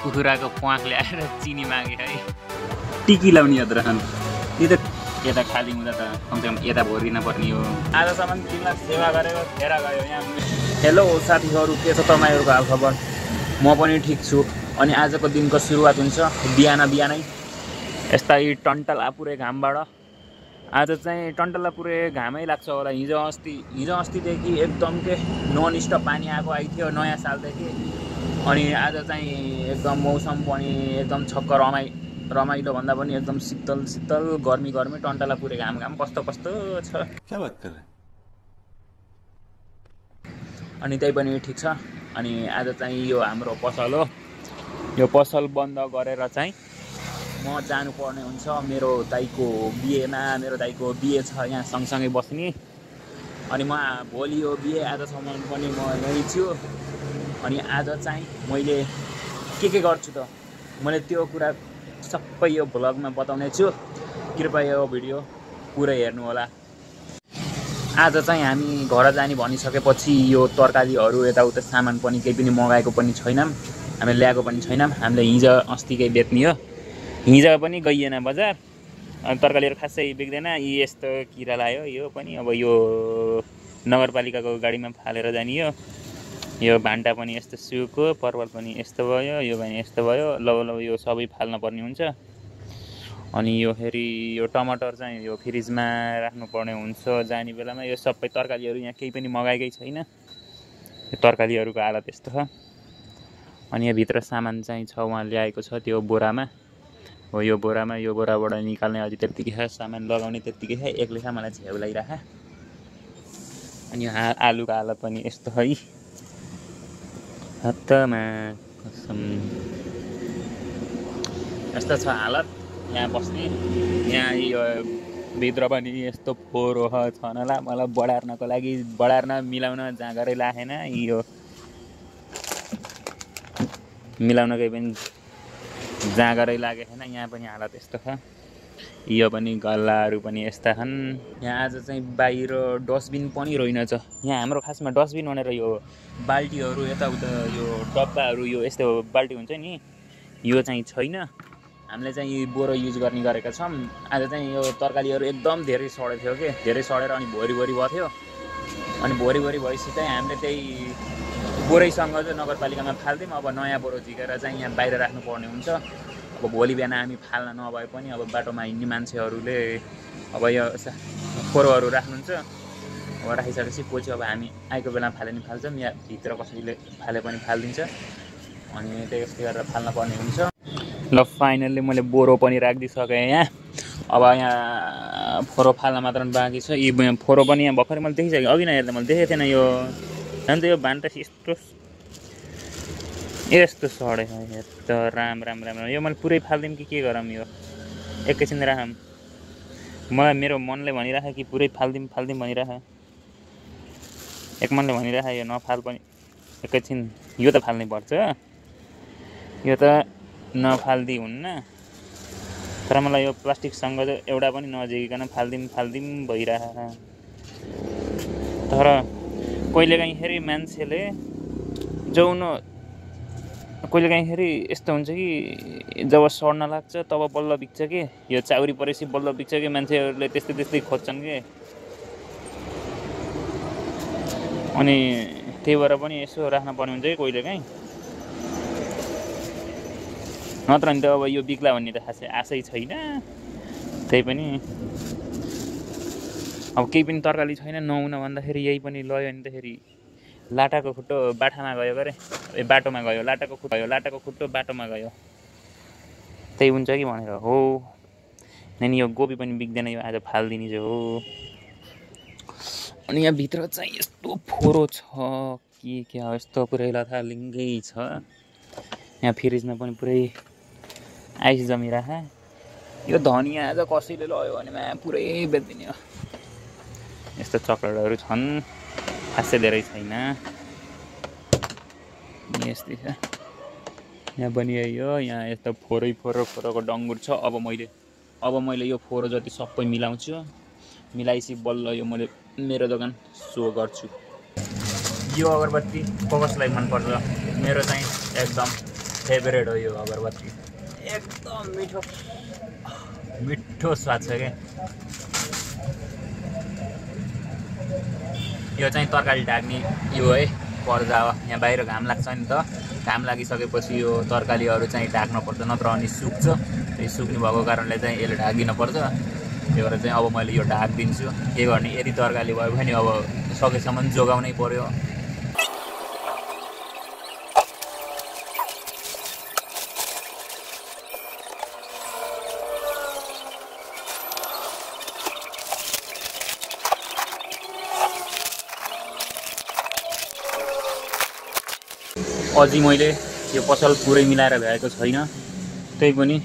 कुखुराको प्वाख ल्याएर चिनी मागे है टिकी लाउने याद रहन यो त यता खाली हुँदा त कमसेकम यता भोरिन पर्ने हो आजसम्म तिमीलाई सेवा गरेको फेर गयो यहाँ हेलो साथीहरू के छ तपाईँहरूको हालखबर म पनि ठिक छु अनि आजको दिनको सुरुवात हुन्छ बिहानै यस्ता यी टन्टला पुरै घामबाट आज चाहिँ टन्टला पुरै घामै लाग्छ होला हिजो अस्तिदेखि एकदम के नन स्टप पानी आइथ्यो नयाँ सालदेखि अनि आज चाहिँ एकदम मौसम पनि एकदम छक्क रमाइलो भन्दा पनि एकदम शीतल गर्मी टन्टला पुरै घाम कस्तो छ क्या बात कर रहे अनि त्यही पनि ठिक छ अनि आज चाहिँ यो हाम्रो पसल हो यो पसल बन्द गरेर चाहिँ म जानुपर्ने हुन्छ मेरो दाइको बिहे छ यहाँ सँगसँगै बस्ने अनि म भोलि यो बिहे आजसम्म पनि म यहीँ छु अनि आज चाहिँ मैले के गर्छु त मैले त्यो कुरा सबै यो भ्लगमा बताउने छु कृपया यो भिडियो पुरै हेर्नु होला आज चाहिँ हामी घर जाने भनिसकेपछि यो तरकारीहरू यताउता सामान पनि केही पनि मगाएको पनि छैनौँ हामीले ल्याएको पनि छैनौँ हामीले हिजो अस्तिकै बेच्ने हो हिजो पनि गइएन बजार अनि तरकारीहरू खासै बिग्दैन यस्तो किरा लाग्यो यो पनि अब यो नगरपालिकाको गाडीमा फालेर जाने यो भान्टा पनि यस्तो सुको परवल पनि यस्तो भयो यो पनि यस्तो भयो लौ यो सबै फाल्न पर्ने हुन्छ अनि यो फेरि यो टमाटर चाहिँ यो फ्रिजमा राख्नुपर्ने हुन्छ जाने बेलामा यो सबै तरकारीहरू यहाँ केही पनि मगाएकै छैन यो तरकारीहरूको हालत यस्तो छ अनि यहाँ भित्र सामान चाहिँ छ उहाँ ल्याएको छ त्यो बोरामा हो यो बोराबाट निकाल्ने अझै त्यत्तिकै छ सामान लगाउने त्यत्तिकै छ एक्लै छ मलाई झ्याउ लागिराख अनि आलुको हालत पनि यस्तो है हत्तमा कसम यस्तो छ हालत यहाँ बस्ने यहाँ यो भित्र पनि यस्तो फोहोर छन होला मलाई बढार्न मिलाउन जाँगरै लागेन यो मिलाउन केही पनि जाँगरै लागेको छैन यहाँ पनि हालत यस्तो छ यो पनि गल्लाहरू पनि यस्ता छन् यहाँ आज चाहिँ बाहिर डस्टबिन पनि रहेनछ यहाँ हाम्रो खासमा डस्टबिन भनेर यो बाल्टीहरू यताउता यो डब्बाहरू यो यस्तो बाल्टी हुन्छ नि यो चाहिँ छैन हामीले चाहिँ यो बोरो युज गर्ने गरेका छौँ आज चाहिँ यो तरकारीहरू एकदम धेरै सडेको थियो धेरै सडेर अनि भोरी भएको थियो अनि भोरी भएपछि चाहिँ हामीले त्यही बोरैसँग चाहिँ नगरपालिकामा फाल्थ्यौँ अब नयाँ बोरो झिकेर चाहिँ यहाँ बाहिर राख्नुपर्ने हुन्छ अब भोलि बिहान हामी फाल्न नभए पनि अब बाटोमा हिँड्ने मान्छेहरूले अब यो फोहोरहरू राख्नुहुन्छ अब राखिसकेपछि पछि अब हामी आएको बेलामा फाले नि फाल्छौँ या भित्र कसैले फाले पनि फालिदिन्छ अनि त्यस्तै गरेर फाल्न पर्ने हुन्छ ल फाइनल्ली मैले बोरो पनि राखिदिइसकेँ यहाँ अब यहाँ फोरो फाल्न मात्र बाँकी छ यी फोरो पनि यहाँ भर्खरै मैले देखिसकेँ अघि नै हेर्दा मैले देखेको थिएन यो अन्त यो भान्टा यस्तो सडे यस्तो राम यो मैले पुरै फाल्दिउँ कि के गरौँ यो एकैछिन राखौँ मलाई मेरो मनले भनिराख कि पुरै फाल्दिउँ भनिराख एक मनले भनिराख यो नफाल पनि एकैछिन यो त फाल्नै पर्छ यो त नफाल्दी हुन्न तर मलाई यो प्लास्टिकसँग चाहिँ एउटा पनि नजिकिकन फाल्दिउँ भइरह तर कहिलेकाहीँ फेरि मान्छेले कहिलेकाहीँ यस्तो हुन्छ कि जब सड्न लाग्छ तब बल्ल बिग्छ कि यो चाउरी परेपछि बल्ल बिग्छ कि मान्छेहरूले त्यस्तै खोज्छन् कि अनि त्यही भएर पनि यसो राख्न पर्ने हुन्छ कि कहिलेकाहीँ नत्र नि त अब यो बिग्ला भन्ने त खासै आशै छैन त्यही पनि अब केही पनि तरकारी छैन नहुन भन्दाखेरि यही पनि लयो भने त फेरि लाटाको खुट्टो बाटामा गयो गरे बाटोमा गयो लाटाको खुट्टो बाटोमा गयो त्यही हुन्छ कि भनेर हो नि यो गोबी पनि बिग्दैन यो आज फाल्दिने चाहिँ हो अनि यहाँ भित्र चाहिँ यस्तो फोरो छ के यस्तो पुरै लथालिङ्गै छ यहाँ फ्रिजमा पनि पुरै आइस जमिराख यो धनियाँ आज कसैले लयो भने पुरै बेच्दिने हो यस्तो चक्लेटहरू छन् खासै धेरै छैन यस्तै छ यहाँ पनि यही हो यहाँ यस्तो फोरोको डङ्गुर छ अब मैले यो फोरो जति सबै मिलाउँछु मिलाइसी बल्ल यो मैले मेरो दोकान सो गर्छु यो अगरबत्ती कसलाई मनपर्छ मेरो चाहिँ एकदम फेभरेट हो यो अगरबत्ती एकदम मिठो स्वाद छ क्या यो चाहिँ तरकारी ढाक्ने यो है पर्दा हो यहाँ बाहिर घाम लाग्छ नि त घाम लागिसकेपछि यो तरकारीहरू चाहिँ ढाक्नुपर्छ नत्र अनि सुक्छ त्यो सुक्ने भएको कारणले चाहिँ यसले ढाकिदिनु पर्छ त्यही भएर चाहिँ अब मैले यो ढाकिदिन्छु के गर्ने यदि तरकारी भयो भने अब सकेसम्म जोगाउनै पर्यो अझै मैले यो पसल पुरै मिलाएर भ्याएको छैन त्यही पनि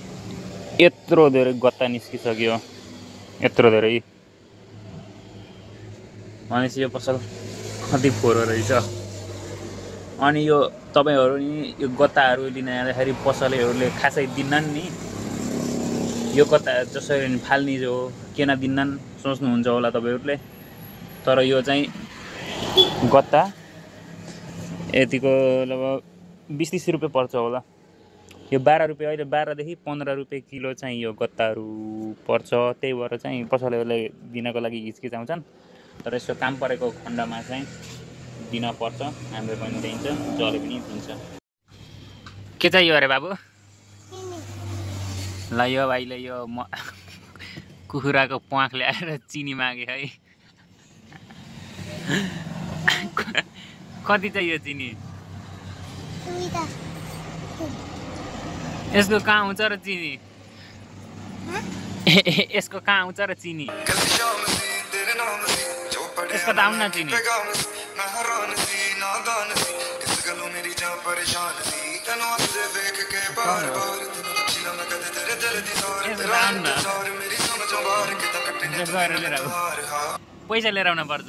यत्रो धेरै गत्ता निस्किसक्यो यत्रो धेरै भनेपछि यो पसल कति फोहोर रहेछ अनि यो तपाईहरु नि यो गत्ताहरू लिन आउँदाखेरि पसलेहरूले खासै दिन्नन् नि यो गत्ता जसरी फाल्ने जो किन दिन्नन् सोच्नुहुन्छ होला तपाईहरुले तर यो चाहिँ गत्ता यतिको लगभग 20-30 रुपैयाँ पर्छ होला यो 12 रुपैयाँ अहिले 12 देखि 15 रुपैयाँ किलो चाहिँ यो गत्ताहरू पर्छ त्यही भएर चाहिँ पसलेहरूले दिनको लागि हिचकिचाउँछन् तर यसो काम परेको खण्डमा चाहिँ दिन पर्छ हाम्रो पनि दिन्छ जले पनि दिन्छ के चाहियो अरे बाबु ल यो भाइले यो कुखुराको प्वाख ल्याएर चिनी मागे है कति चाहियो चिनी यसको कहाँ आउँछ र चिनी यसको कहाँ आउँछ र चिनी यसको त आउन चिनी पैसा लिएर आउन पर्छ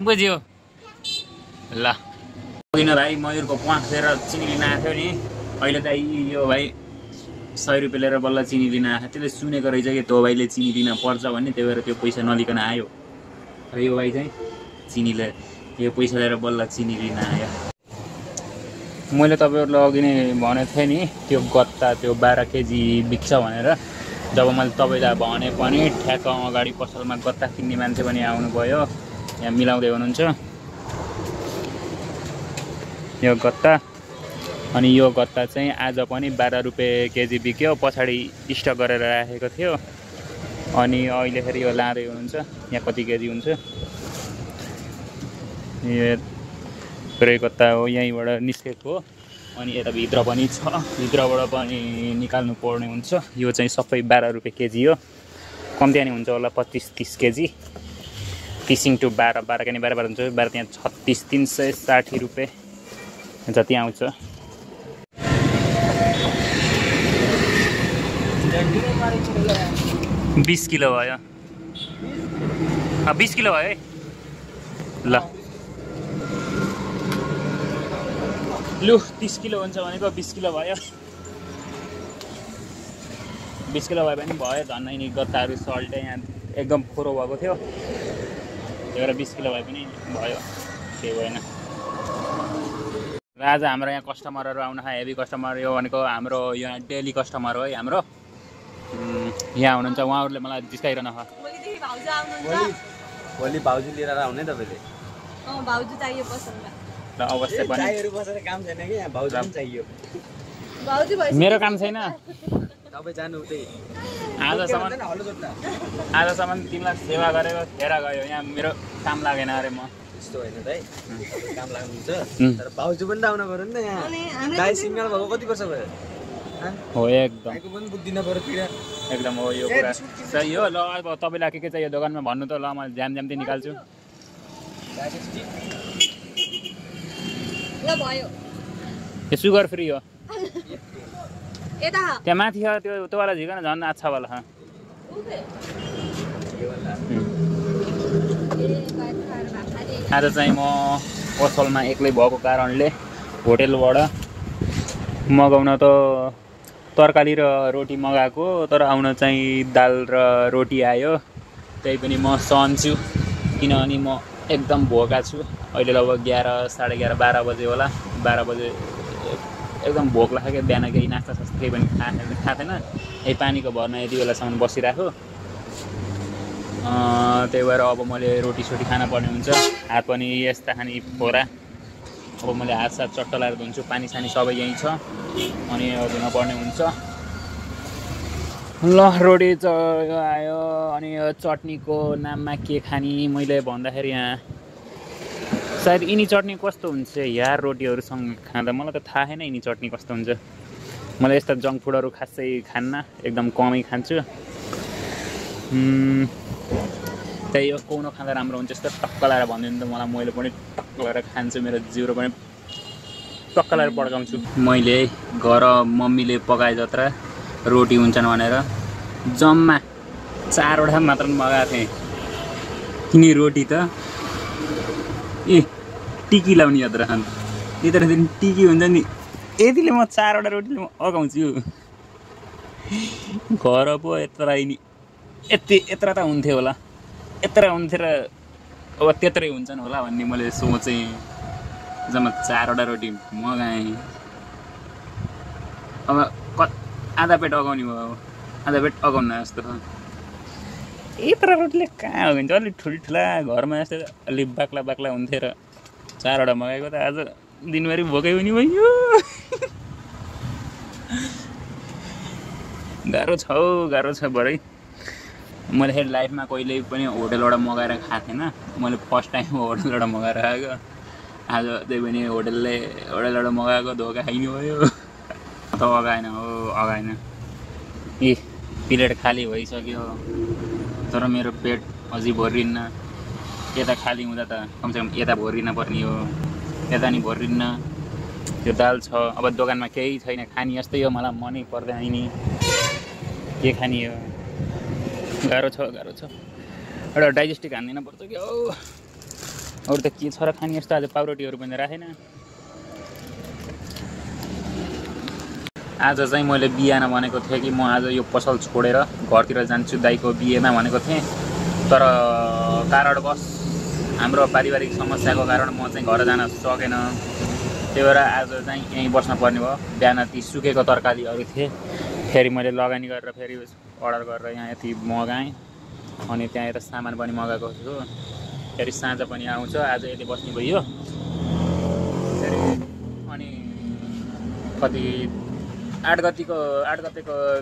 बुझ्यो ल किन भाइ मयुरको प्वाख लिएर चिनी लिन आएको थियो नि अहिले त यो भाइ 100 रुपैयाँ लिएर बल्ल चिनी लिन आएको त्यसले सुनेको रहेछ कि त्यो भाइले चिनी लिन पर्छ भन्ने त्यही भएर त्यो पैसा नलिकन आयो र यो भाइ चाहिँ चिनीले यो पैसा लिएर बल्ल चिनी लिन आयो मैले तपाईहरुलाई अघि नै भनेको थिएँ नि त्यो गत्ता त्यो 12 केजी बिक्छ भनेर जब मैले तपाईलाई भने पनि ठ्याक्क अगाडि पसलमा गत्ता किन्ने मान्छे पनि आउनु भयो यहाँ मिलाउँदै हुनुहुन्छ यो गत्ता अनि यो गत्ता चाहिँ आज पनि 12 रुपैयाँ केजी बिक्यो पछाडी स्टक गरेर राखेको थियो अनि अहिले फेरि यो लाँदै हुनुहुन्छ यहाँ कति केजी हुन्छ यो पुरै गत्ता हो यहीँबाट निस्केको अनि यता भित्र पनि छ भित्रबाट पनि निकाल्नु पर्ने हुन्छ यो चाहिँ सबै 12 रुपैयाँ केजी हो कम्ती नि हुन्छ होला 25-30 केजी 30 × 12 12 के 12 हुन्छ 12 त्यहाँ 36,360 रुपैयाँ जति आउँछ 20 किलो भयो 20 किलो भयो है ल लु 30 किलो हुन्छ भनेको 20 किलो भयो 20 किलो भयो भने भयो झन्नै नि गत्ताहरू सल्ट यहाँ एकदम खोरो भएको थियो त्यही भएर 20 किलो भए पनि भयो केही भएन र आज हाम्रो यहाँ कस्टमरहरू आउन हेभी कस्टमर यो भनेको हाम्रो यहाँ डेली कस्टमर हो है हाम्रो यहाँ हुनुहुन्छ उहाँहरूले मलाई जिस्काइरहन भोलि भाउजू लिएर आउने तपाईले भाउजू चाहियो पसलमा ल अवश्य पनि चाहियो बसेर काम छैन कि यहाँ भाउजू पनि चाहियो भाउजू भइ मेरो काम छैन तपाई जानु उतै आजसम्म तिमीलाई सेवा गरेको खेर गयो यहाँ मेरो काम लागेन अरे म त्यस्तो हैन त है काम लाग्नुहुन्छ तर भाउजू पनि त आउन पर्यो नि त यहाँ गाई सिंगल भएको कति वर्ष भयो हो एकदम गाईको पनि बुद्धि नपर्यो पीडा एकदम हो यो कुरा सही हो ल अब तपाईलाई के चाहियो दोकानमा भन्नु त ल म ज्याम ज्याम चाहिँ निकाल्छु ल भयो यो सुगर फ्री हो यता त्यहाँ माथि छ त्यो वाला झिकन झन् अच्छा वाला आज चाहिँ म पसलमा एक्लै भएको कारणले होटेलबाट मगाउन त तरकारी र रोटी मगाएको तर आउन चाहिँ दाल र रोटी आयो त्यही पनि म सहन्छु किनभने म एकदम भोका छु अहिले लगभग 11 साढे 11 12 बजे होला। 12 बजे एकदम भोक लाग्यो क्या। बिहान केही नास्ता सास्ता केही पनि खाएको थिएन। यही पानीको भरमा यति बेलासम्म बसिरहेको। त्यही भएर अब मैले रोटी खान पर्ने हुन्छ। हात पनि यस्ता खाने फोरा। अब मैले हातसाथ चट्ट लाएर धुन्छु। पानी सानी सबै यहीँ छ अनि धुन पर्ने हुन्छ। ल रोटी आयो अनि यो चटनीको नाममा के खाने मैले भन्दाखेरि यहाँ सायद यिनी चटनी कस्तो हुन्छ यार रोटीहरूसँग खाँदा मलाई त थाहा छैन यिनी चटनी कस्तो हुन्छ। मलाई यस्ता जङ्क फुडहरू खासै खान्न, एकदम कमै खान्छु। त्यही हो कौनो खाँदा राम्रो हुन्छ यस्तो टक्क लाएर भनिदिनु त मलाई, मैले पनि टक्क लाएर खान्छु। मेरो जिउरो पनि टक्क लाएर पड्काउँछु। मैले घर मम्मीले पकाए जत्रा रोटी हुन्छन् भनेर जम्मा 4वटा मात्र मगाएको थिएँ। किनी रोटी त टिकी लाउने यात्रा खान यत्र दिन टिकी हुन्छ नि। यतिले म 4वटा रोटीले म अगाउँछु। घर पो यत्र नि यत्र त हुन्थ्यो होला, यत्र हुन्थ्यो र अब त्यत्रै हुन्छन् होला भन्ने मैले सोचेँ। जम्मा 4वटा रोटी मगाएँ। अब आधा पेट अगाउने भयो, आधा पेट अगाउन जस्तो। यत्र रोटीले कहाँ हुन्छ, अलिक ठुल्ठुला घरमा जस्तो अलिक बाक्ला हुन्थ्यो र 4वटा मगाएको त आज दिनभरि भोकै पनि भयो। गाह्रो छ बरै। मैले फेरि लाइफमा कहिले पनि होटलबाट मगाएर खाएको थिएन। मैले फर्स्ट टाइम होटलबाट मगाएर खाएको। आज त्यही पनि होटलबाट मगाएको धोका खाइनु भयो। त अगाएन। प्लेट खाली भइसक्यो तर मेरो पेट अझै भरिन्न। यता खाली हुँदा त कमसेकम यता भरिन पर्ने हो, यता नि भरिन्न। त्यो दाल छ। अब दोकानमा केही छैन खाने जस्तै हो, मलाई मनै पर्दैन नि के खाने हो। गाह्रो छ। एउटा डाइजेस्टिक हान्दिन पर्छ कि अरू त के छ र खाने जस्तो। आज पाउरोटीहरू पनि राखेन। आज चाहिँ मैले बिहान भनेको थिएँ कि म आज यो पसल छोडेर घरतिर जान्छु दाइको बिहेमा भनेको थिएँ। तर कारणवश हाम्रो पारिवारिक समस्याको कारण म चाहिँ घर जान सकेन। त्यही भएर आज चाहिँ यहीँ बस्न पर्ने भयो। बिहान ती सुकेको तरकारीहरू थिए, फेरि मैले लगानी गरेर फेरि अर्डर गरेर यहाँ यति मगाएँ। अनि त्यहाँ यता सामान पनि मगाएको छु। फेरि साँझ पनि आउँछ। आज यति बस्ने भइयो। फेरि अनि कति 8 गतिको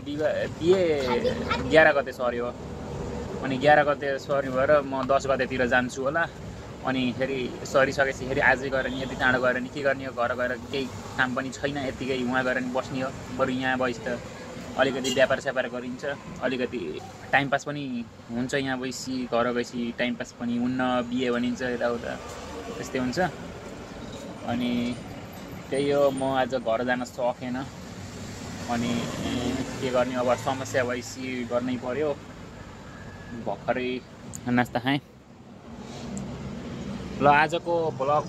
बिहे 11 गते सर्यो। अनि 11 गते सर्यो भएर म 10 गतेतिर जान्छु होला। अनि फेरि सरिसकेपछि फेरि आजै गएर नि यति चाँडो गएर नि के गर्ने हो, घर गएर केही काम पनि छैन, यत्तिकै उहाँ गएर नि बस्ने हो। बरु यहाँ बइस त अलिकति व्यापार स्यापार गरिन्छ, अलिकति टाइम पास पनि हुन्छ। यहाँ बइसी घर गएपछि टाइम पास पनि हुन्न, बिहे भनिन्छ यताउता त्यस्तै हुन्छ। अनि त्यही हो, म आज घर जान सकेन। अनि के गर्ने अब समस्या भएपछि गर्नै पर्यो। भर्खरै नास्ता खाएँ। ल आजको ब्लग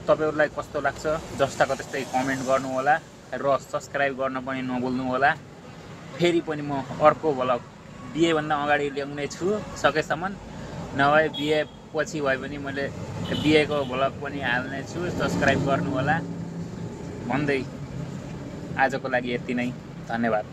तपाईँहरूलाई कस्तो लाग्छ जस्ताको त्यस्तै कमेन्ट गर्नु होला र सब्सक्राइब गर्न पनि नभुल्नु होला। फेरि पनि म अर्को ब्लग बिहेभन्दा अगाडि ल्याउने छु सकेसम्म, नभए बिहे पछि भए पनि मैले बिहेको ब्लग पनि हाल्ने छु। सब्सक्राइब गर्नु होला भन्दै आजको लागि यति नै। धन्यवाद।